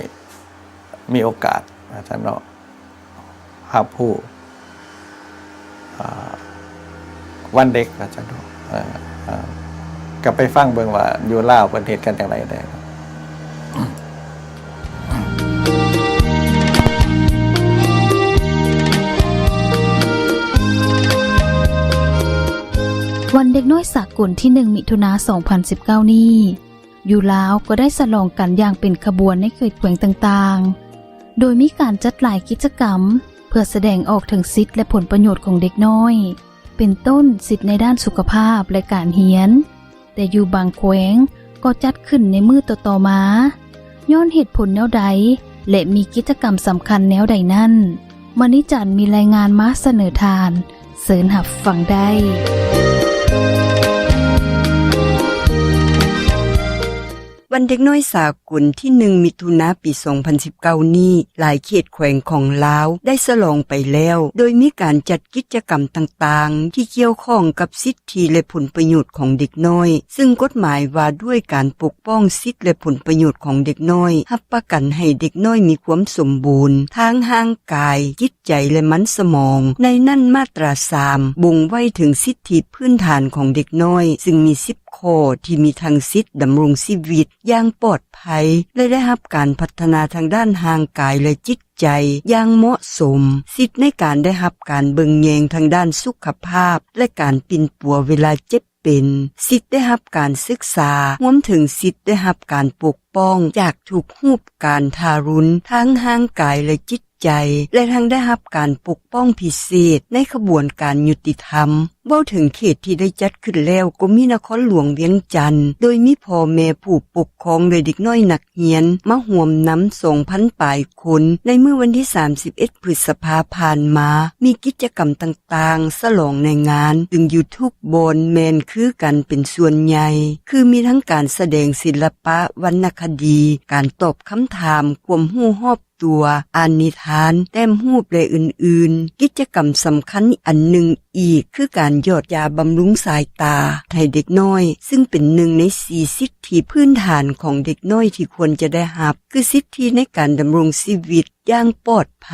ມີໂອກາດ ວ່າຊັ້ນເນາະ ຮັບຮູ້ ອ່າ ວັນເດັກ ວ່າຊັ້ນເນາະ ເອີ ເອີ ກໍໄປຟັງເບິ່ງວ່າຢູ່ລາວເພິ່ນເຮັດກັນຈັ່ງໃດແດ່. ວັນເດັກນ້ອຍສາກົນທີໜຶ່ງ ມິຖຸນາ ສອງພັນສິບເກົ້ານີ້ ຢູ່ລາວກໍໄດ້ສະຫຼອງກັນຢ່າງເປັນຂະບວນໃນເຂດແຂວງຕ່າງໆ ໂດຍມີການຈັດຫຼາຍກິດຈະກຳ ເພື່ອສະແດງອອກເຖິງສິດ ແລະ ຜົນປະໂຫຍດຂອງເດັກນ້ອຍ ເປັນຕົ້ນ ສິດໃນດ້ານສຸຂະພາບ ແລະ ການຮຽນ, ແຕ່ຢູ່ບາງແຂວງກໍຈັດຂຶ້ນໃນມື້ຕໍ່ໆມາ. ຍ້ອນເຫດຜົນແນວໃດ ແລະ ມີກິດຈະກຳສຳຄັນແນວໃດນັ້ນ, ມະນີຈັນມີລາຍງານມາສະເໜີທ່ານ, ເຊີນຮັບຟັງໄດ້. ວັນເດັກນ້ອຍສາກົນທີໜຶ່ງ ມິຖຸນາ ປີສອງພັນສິບເກົ້ານີ້ ຫຼາຍເຂດແຂວງຂອງລາວໄດ້ສະຫຼອງໄປແລ້ວ ໂດຍມີການຈັດກິດຈະກຳຕ່າງໆທີ່ກ່ຽວຂ້ອງກັບສິດທິ ແລະ ຜົນປະໂຫຍດຂອງເດັກນ້ອຍ, ຊຶ່ງກົດໝາຍວ່າດ້ວຍການປົກປ້ອງສິດ ແລະ ຜົນປະໂຫຍດຂອງເດັກນ້ອຍ ຮັບປະກັນໃຫ້ເດັກນ້ອຍມີຄວາມສົມບູນທາງຮ່າງກາຍ, ຈິດໃຈ ແລະ ມັນສະໝອງ. ໃນນັ້ນ ມາດຕາສາມບົ່ງໄວ້ເຖິງສິດທິພື້ນຖານຂອງເດັກນ້ອຍ, ຊຶ່ງມີສິບຂໍ້ ທີ່ມີທັງສິດດຳລົງຊີວິດຢ່າງປອດໄພ ແລະ ໄດ້ຮັບການພັດທະນາທາງດ້ານຮ່າງກາຍ ແລະ ຈິດໃຈຢ່າງເໝາະສົມ, ສິດໃນການໄດ້ຮັບການເບິ່ງແຍງທາງດ້ານສຸຂະພາບ ແລະ ການປິ່ນປົວເວລາເຈັບເປັນ, ສິດໄດ້ຮັບການສຶກສາ, ຮວມເຖິງສິດໄດ້ຮັບການປົກປ້ອງຈາກທຸກຮູບການທາຣຸນທາງຮ່າງກາຍ ແລະ ຈິດໃຈ ແລະ ທັງໄດ້ຮັບການປົກປ້ອງພິເສດໃນຂະບວນການຍຸຕິທຳ. ເວົ້າເຖິງເຂດທີ່ໄດ້ຈັດຂຶ້ນແລ້ວ ກໍມີນະຄອນຫຼວງວຽງຈັນ ໂດຍມີພໍ່ແມ່ຜູ້ປົກຄອງ ແລະ ເດັກນ້ອຍນັກຮຽນມາຮ່ວມນຳສອງພັນປາຍຄົນ ໃນມື້ວັນທີສາມສິບເອັດ ພຶດສະພາຜ່ານມາ ມີກິດຈະກຳຕ່າງໆສະຫຼອງໃນງານ, ຊຶ່ງຢູ່ທຸກບ່ອນແມ່ນຄືກັນເປັນສ່ວນໃຫຍ່ ຄືມີທັງການສະແດງສິລະປະ, ວັນນະຄະດີ, ການຕອບຄຳຖາມ, ຄວາມຮູ້ຮອບ ຕົວ, ອ່ານນິທານ, ແຕ້ມຮູບ ແລະ ອື່ນໆ. ກິດຈະກຳສຳຄັນອັນໜຶ່ງອີກ ຄືການຢອດຢາບຳລຸງສາຍຕາໃຫ້ເດັກນ້ອຍ, ຊຶ່ງເປັນໜຶ່ງໃນສີ່ສິດທິພື້ນຖານຂອງເດັກນ້ອຍທີ່ຄວນຈະໄດ້ຮັບ, ຄືສິດທິໃນການດຳລົງຊີວິດຢ່າງປອດໄພ,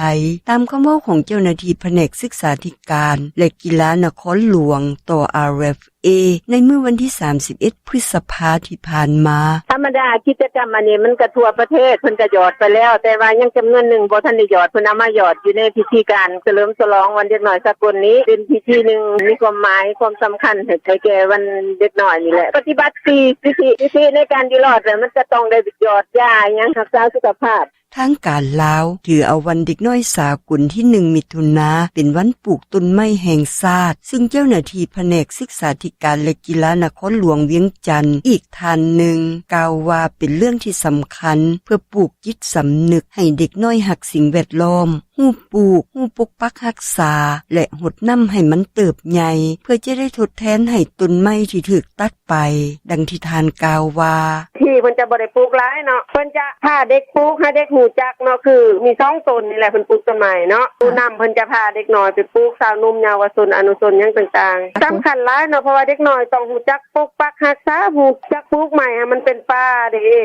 ຕາມຄຳເວົ້າຂອງເຈົ້າໜ້າທີ່ພະແນກສຶກສາທິການ ແລະ ກິລານະຄອນຫຼວງ ຕໍ່ ອາຣ໌ເອັຟ ເອ ໃນມື້ວັນທີສາມສິບເອັດ ພຶດສະພາທີ່ຜ່ານມາ. ທຳມະດາກິດຈະກຳອັນນີ້ມັນກະທົ່ວປະເທດ ເພິ່ນກະຢອດໄປແລ້ວ, ແຕ່ວ່າຍັງຈຳນວນໜຶ່ງບໍ່ທັນໄດ້ຢອດ, ເພິ່ນເອົາມາຢອດຢູ່ໃນພິທີການສະເຫຼີມສະຫຼອງວັນເດັກນ້ອຍສາກົນນີ້ ເປັນພິທີໜຶ່ງມີຄວາມໝາຍຄວາມສຳຄັນໃຫ້ ໃຫ້ແກ່ວັນເດັກນ້ອຍນີ້ແຫຼະ. ປະຕິບັດສີ່ສິດທິ, ສິດທິໃນການຢູ່ລອດ ແລ້ວມັນກະຕ້ອງໄດ້ຢອດຢາຫຍັງ ຮັກສາສຸຂະພາບ. ທາງການລາວຖືເອົາວັນເດັກນ້ອຍສາກົນທີໜຶ່ງ ມິຖຸນາ ເປັນວັນປູກຕົ້ນໄມ້ແຫ່ງຊາດ, ຊຶ່ງເຈົ້າໜ້າທີ່ພະແນກສຶກສາທິການ ແລະ ກິລານະຄອນຫຼວງວຽງຈັນ ອີກທ່ານໜຶ່ງ ກ່າວວ່າເປັນເລື່ອງທີ່ສຳຄັນ ເພື່ອປູກຈິດສຳນຶກໃຫ້ເດັກນ້ອຍຮັກສິ່ງແວດລ້ອມ. ຮູ້ປູກ, ຮູ້ປົກປັກຮັກສາ ແລະ ຫົດນ້ຳໃຫ້ມັນເຕີບໃຫຍ່ ເພື່ອຈະໄດ້ທົດແທນໃຫ້ຕົ້ນໄມ້ທີ່ຖືກຕັດໄປ, ດັ່ງທີ່ທ່ານກ່າວວ່າ: ທີ່ເພິ່ນຈະບໍ່ໄດ້ປູກຫຼາຍເນາະ, ເພິ່ນຈະພາເດັກປູກ ໃຫ້ເດັກຮູ້ຈັກເນາະ, ຄືມີສອງຕົ້ນນີ້ແຫຼະ ເພິ່ນປູກຕົ້ນໄມ້ເນາະ. ຜູ້ນຳເພິ່ນຈະພາເດັກນ້ອຍໄປປູກ, ຊາວໜຸ່ມ, ເຍົາວະຊົນ, ອະນຸຊົນ ຫຍັງຕ່າງໆ. ສຳຄັນຫຼາຍເນາະ, ເພາະວ່າເດັກນ້ອຍຕ້ອງຮູ້ຈັກປົກປັກຮັກສາ, ຮູ້ຈັກປູກໄມ້ໃຫ້ມັນເປັນປ່າເດ້.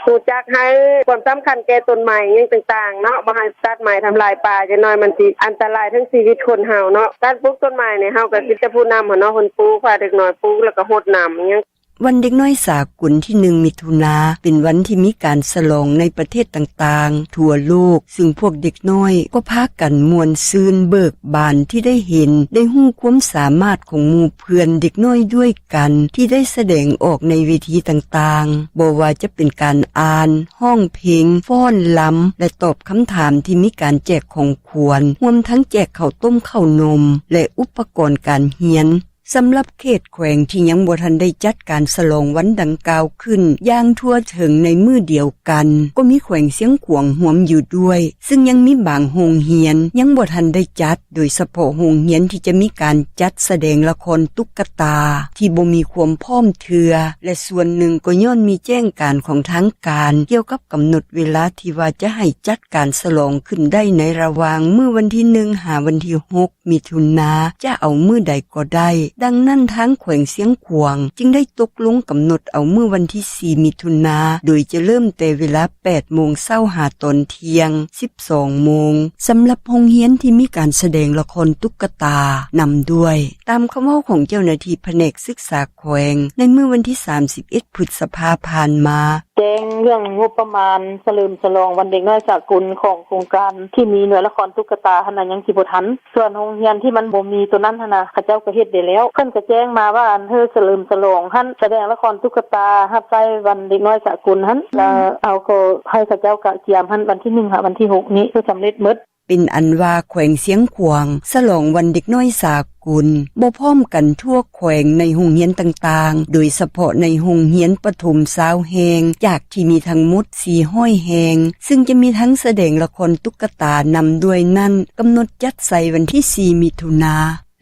ຮູ້ຈັກໃຫ້ຄວາມສຳຄັນແກ່ຕົ້ນໄມ້ຫຍັງຕ່າງໆເນາະ, ບໍ່ໃຫ້ຕັດໄມ້ທຳລາຍປ່າ, ຢ່າງໜ້ອຍມັນຊິອັນຕະລາຍເຖິງຊີວິດຄົນເຮົາເນາະ. ການປູກຕົ້ນໄມ້ນີ້ ເຮົາກໍມີແຕ່ຜູ້ນຳຫັ້ນເນາະ ເພິ່ນປູກ, ພາເດັກນ້ອຍປູກ ແລ້ວກໍຫົດນ້ຳຫຍັງ. ວັນເດັກນ້ອຍສາກົນທີໜຶ່ງມິຖຸນາ ເປັນວັນທີ່ມີການສະຫຼອງໃນປະເທດຕ່າງໆທົ່ວໂລກ, ຊຶ່ງພວກເດັກນ້ອຍກໍພາກັນມ່ວນຊື່ນເບີກບານທີ່ໄດ້ເຫັນ, ໄດ້ຮູ້ຄວາມສາມາດຂອງໝູ່ເພື່ອນເດັກນ້ອຍດ້ວຍກັນ ທີ່ໄດ້ສະແດງອອກໃນເວທີຕ່າງໆ, ບໍ່ວ່າຈະເປັນການອ່ານ, ຮ້ອງເພງ, ຟ້ອນລຳ ແລະ ຕອບຄຳຖາມທີ່ມີການແຈກຂອງຂວັນ, ຮວມທັງແຈກເຂົ້າຕົ້ມເຂົ້າໜົມ ແລະ ອຸປະກອນການຮຽນ. ສຳລັບເຂດແຂວງທີ່ຍັງບໍ່ທັນໄດ້ຈັດການສະຫຼອງວັນດັ່ງກ່າວຂຶ້ນຢ່າງທົ່ວເຖິງໃນມື້ດຽວກັນ, ກໍມີແຂວງຊຽງຂວາງຮວມຢູ່ດ້ວຍ, ຊຶ່ງຍັງມີບາງໂຮງຮຽນຍັງບໍ່ທັນໄດ້ຈັດ, ໂດຍສະເພາະໂຮງຮຽນທີ່ຈະມີການຈັດສະແດງລະຄອນຕຸກກະຕາທີ່ບໍ່ມີຄວາມພ້ອມເທື່ອ ແລະ ສ່ວນໜຶ່ງກໍຍ້ອນມີແຈ້ງການຂອງທາງການກ່ຽວກັບກຳນົດເວລາທີ່ວ່າຈະໃຫ້ຈັດການສະຫຼອງຂຶ້ນໄດ້ໃນລະຫວ່າງມື້ວັນທີໜຶ່ງຫາວັນທີຫົກ ມິຖຸນາ ຈະເອົາມື້ໃດກໍໄດ້. ດັ່ງນັ້ນ ທາງແຂວງຊຽງຂວາງຈຶ່ງໄດ້ຕົກລົງກຳນົດເອົາມື້ວັນທີສີ່ ມິຖຸນາ ໂດຍຈະເລີ່ມແຕ່ເວລາແປດໂມງເຊົ້າຫາຕອນທ່ຽງສິບສອງໂມງ ສຳລັບໂຮງຮຽນທີ່ມີການສະແດງລະຄອນຕຸກກະຕານຳດ້ວຍ. ຕາມຄຳເວົ້າຂອງເຈົ້າໜ້າທີ່ພະແນກສຶກສາແຂວງ ໃນມື້ວັນທີສາມສິບເອັດ ພຶດສະພາຜ່ານມາ. ແຈ້ງເລື່ອງງົບປະມານສະເຫຼີມສະຫຼອງວັນເດັກນ້ອຍສາກົນຂອງໂຄງການທີ່ມີໜ່ວຍລະຄອນຕຸກກະຕາຫັ້ນນະ ຍັງຊິບໍ່ທັນ. ສ່ວນໂຮງຮຽນທີ່ມັນບໍ່ມີໂຕນັ້ນຫັ້ນນະ ເຂົາເຈົ້າກໍເຮັດໄດ້ແລ້ວ. ເພິ່ນກໍແຈ້ງມາວ່າ ອັນເຮີສະເຫຼີມສະຫຼອງຫັ້ນ ສະແດງລະຄອນຕຸກກະຕາຮັບໃຊ້ວັນເດັກນ້ອຍສາກົນຫັ້ນ ແລ້ວເຮົາກໍໃຫ້ເຂົາເຈົ້າກະກຽມຫັ້ນ ວັນທີໜຶ່ງຫາວັນທີຫົກນີ້ ຄືສຳເລັດໝົດ. ເປັນອັນວ່າແຂວງຊຽງຂວາງສະຫຼອງວັນເດັກນ້ອຍສາກົນບໍ່ພ້ອມກັນທົ່ວແຂວງໃນໂຮງຮຽນຕ່າງໆ, ໂດຍສະເພາະໃນໂຮງຮຽນປະຖົມຊາວແຫ່ງ ຈາກທີ່ມີທັງໝົດສີ່ຮ້ອຍແຫ່ງ, ຊຶ່ງຈະມີທັງສະແດງລະຄອນຕຸກກະຕານຳດ້ວຍນັ້ນ ກຳນົດຈັດໃສ່ວັນທີສີ່ ມິຖຸນາ.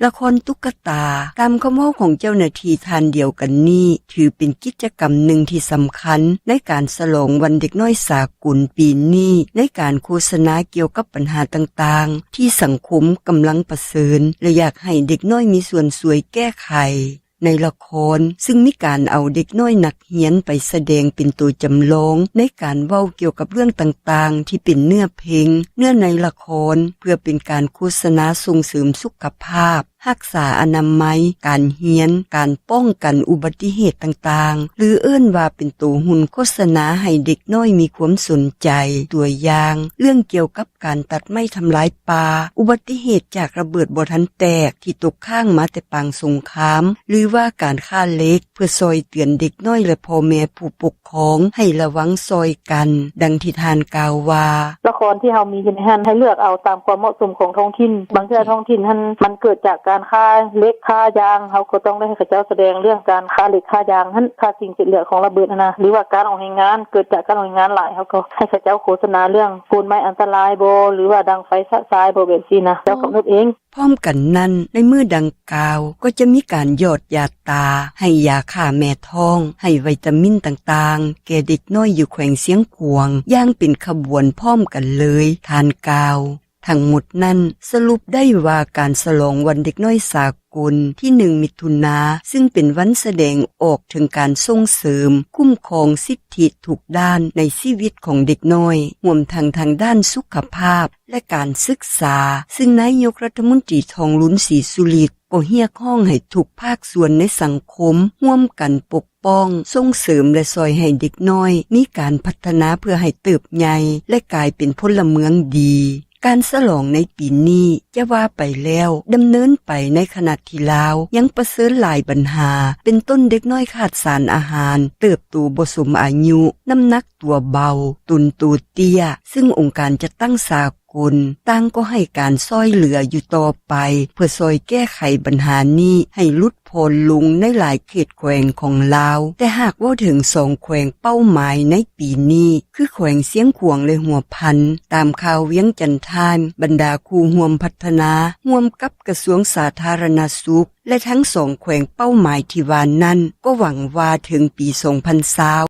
ລະຄອນຕຸກກະຕາ, ຕາມຄຳເວົ້າຂອງເຈົ້າໜ້າທີ່ທ່ານດຽວກັນນີ້, ຖືເປັນກິດຈະກຳໜຶ່ງທີ່ສຳຄັນໃນການສະຫຼອງວັນເດັກນ້ອຍສາກົນປີນີ້, ໃນການໂຄສະນາກ່ຽວກັບບັນຫາຕ່າງໆທີ່ສັງຄົມກຳລັງປະເຊີນ ແລະ ຢາກໃຫ້ເດັກນ້ອຍມີສ່ວນຊ່ວຍແກ້ໄຂ. ໃນລະຄອນ, ຊຶ່ງມີການເອົາເດັກນ້ອຍນັກຮຽນໄປສະແດງເປັນໂຕຈຳລອງໃນການເວົ້າກ່ຽວກັບເລື່ອງຕ່າງໆທີ່ເປັນເນື້ອເພງ, ເນື້ອໃນລະຄອນ, ເພື່ອເປັນການໂຄສະນາສົ່ງເສີມສຸຂະພາບ, ຮັກສາອະນາໄມ, ການຮຽນ, ການປ້ອງກັນອຸບັດຕິເຫດຕ່າງໆ ຫຼື ເອີ້ນວ່າເປັນໂຕຮຸ່ນໂຄສະນາໃຫ້ເດັກນ້ອຍມີຄວາມສົນໃຈ. ຕົວຢ່າງ, ເລື່ອງກ່ຽວກັບການຕັດໄມ້ທຳລາຍປ່າ, ອຸບັດຕິເຫດຈາກລະເບີດບໍ່ທັນແຕກທີ່ຕົກຄ້າງມາແຕ່ປາງສົງຄາມ ຫຼືວ່າການຄ້າເຫຼັກ ເພື່ອຊ່ອຍເຕືອນເດັກນ້ອຍ ແລະ ພໍ່ແມ່ຜູ້ປົກຄອງໃຫ້ລະວັງຊ່ອຍກັນ, ດັ່ງທີ່ທ່ານກ່າວວ່າ: ລະຄອນທີ່ເຮົາມີຢູ່ໃນຫັ້ນ ໃຫ້ເລືອກເອົາຕາມຄວາມເໝາະສົມຂອງທ້ອງຖິ່ນ. ບາງເທື່ອທ້ອງຖິ່ນຫັ້ນ ມັນເກີດຈາກການຄ້າເຫຼັກ, ຄ້າຢາງ, ເຮົາກໍຕ້ອງໄດ້ໃຫ້ເຂົາເຈົ້າສະແດງເລື່ອງການຄ້າເຫຼັກ, ຄ້າຢາງຫັ້ນ, ຄ້າສິ່ງເສດເຫຼືອຂອງລະເບີດຫັ້ນນະ, ຫຼືວ່າການອອກແຮງງານ, ເກີດຈາກການອອກແຮງງານຫຼາຍ, ເຮົາກໍໃຫ້ເຂົາເຈົ້າໂຄສະນາເລື່ອງໂກນໄມ້ອັນຕະລາຍບໍ່ ຫຼືວ່າດັງໄຟຊະຊາຍບໍ່ ແບບຊີ້ນະ, ເຈົ້າກຳນົດເອງ. ພ້ອມກັນນັ້ນ, ໃນມື້ດັ່ງກ່າວກໍຈະມີການຢອດຢາຕາ, ໃຫ້ຢາຂ້າແມ່ທ້ອງ, ໃຫ້ໄວຕາມິນຕ່າງໆ ແກ່ເດັກນ້ອຍຢູ່ແຂວງຊຽງຂວາງຢ່າງເປັນຂະບວນພ້ອມກັນເລີຍ, ທ່ານກ່າວ. ທັງໝົດນັ້ນສະຫຼຸບໄດ້ວ່າ ການສະຫຼອງວັນເດັກນ້ອຍສາກົນທີໜຶ່ງ ມິຖຸນາ, ຊຶ່ງເປັນວັນສະແດງອອກເຖິງການສົ່ງເສີມ, ຄຸ້ມຄອງສິດທິທຸກດ້ານໃນຊີວິດຂອງເດັກນ້ອຍ, ຮວມທັງທາງດ້ານສຸຂະພາບ ແລະ ການສຶກສາ, ຊຶ່ງນາຍົກລັດຖະມົນຕີ ທອງລຸນ ສີສຸລິດ ກໍຮຽກຮ້ອງໃຫ້ທຸກພາກສ່ວນໃນສັງຄົມຮ່ວມກັນປົກປ້ອງ, ສົ່ງເສີມ ແລະ ຊ່ອຍໃຫ້ເດັກນ້ອຍມີການພັດທະນາເພື່ອໃຫ້ເຕີບໃຫຍ່ ແລະ ກາຍເປັນພົນລະເມືອງດີ. ການສະຫຼອງໃນປີນີ້ຈະວ່າໄປແລ້ວດຳເນີນໄປໃນຂະນະທີ່ລາວຍັງປະເຊີນຫຼາຍບັນຫາ, ເປັນຕົ້ນເດັກນ້ອຍຂາດສານອາຫານ, ເຕີບໂຕບໍ່ສົມອາຍຸ, ນ້ຳໜັກຕົວເບົາ, ຕົນໂຕເຕ້ຍ, ຊຶ່ງອົງການຈັດຕັ້ງສາ ກົນ ຕ່າງກໍໃຫ້ການຊ່ອຍເຫຼືອຢູ່ຕໍ່ໄປ ເພື່ອຊ່ອຍແກ້ໄຂບັນຫານີ້ໃຫ້ຫຼຸດຜ່ອນລົງໃນຫຼາຍເຂດແຂວງຂອງລາວ. ແຕ່ຫາກເວົ້າເຖິງສອງແຂວງເປົ້າໝາຍໃນປີນີ້ ຄືແຂວງຊຽງຂວາງ ແລະ ຫົວພັນ, ຕາມຂ່າວວຽງຈັນທາມ ບັນດາຄູ່ຮ່ວມພັດທະນາ ຮ່ວມກັບກະຊວງສາທາລະນະສຸກ ແລະ ທັງສອງແຂວງເປົ້າໝາຍທີ່ວ່ານັ້ນ ກໍຫວັງວ່າເຖິງປີສອງພັນຊາວ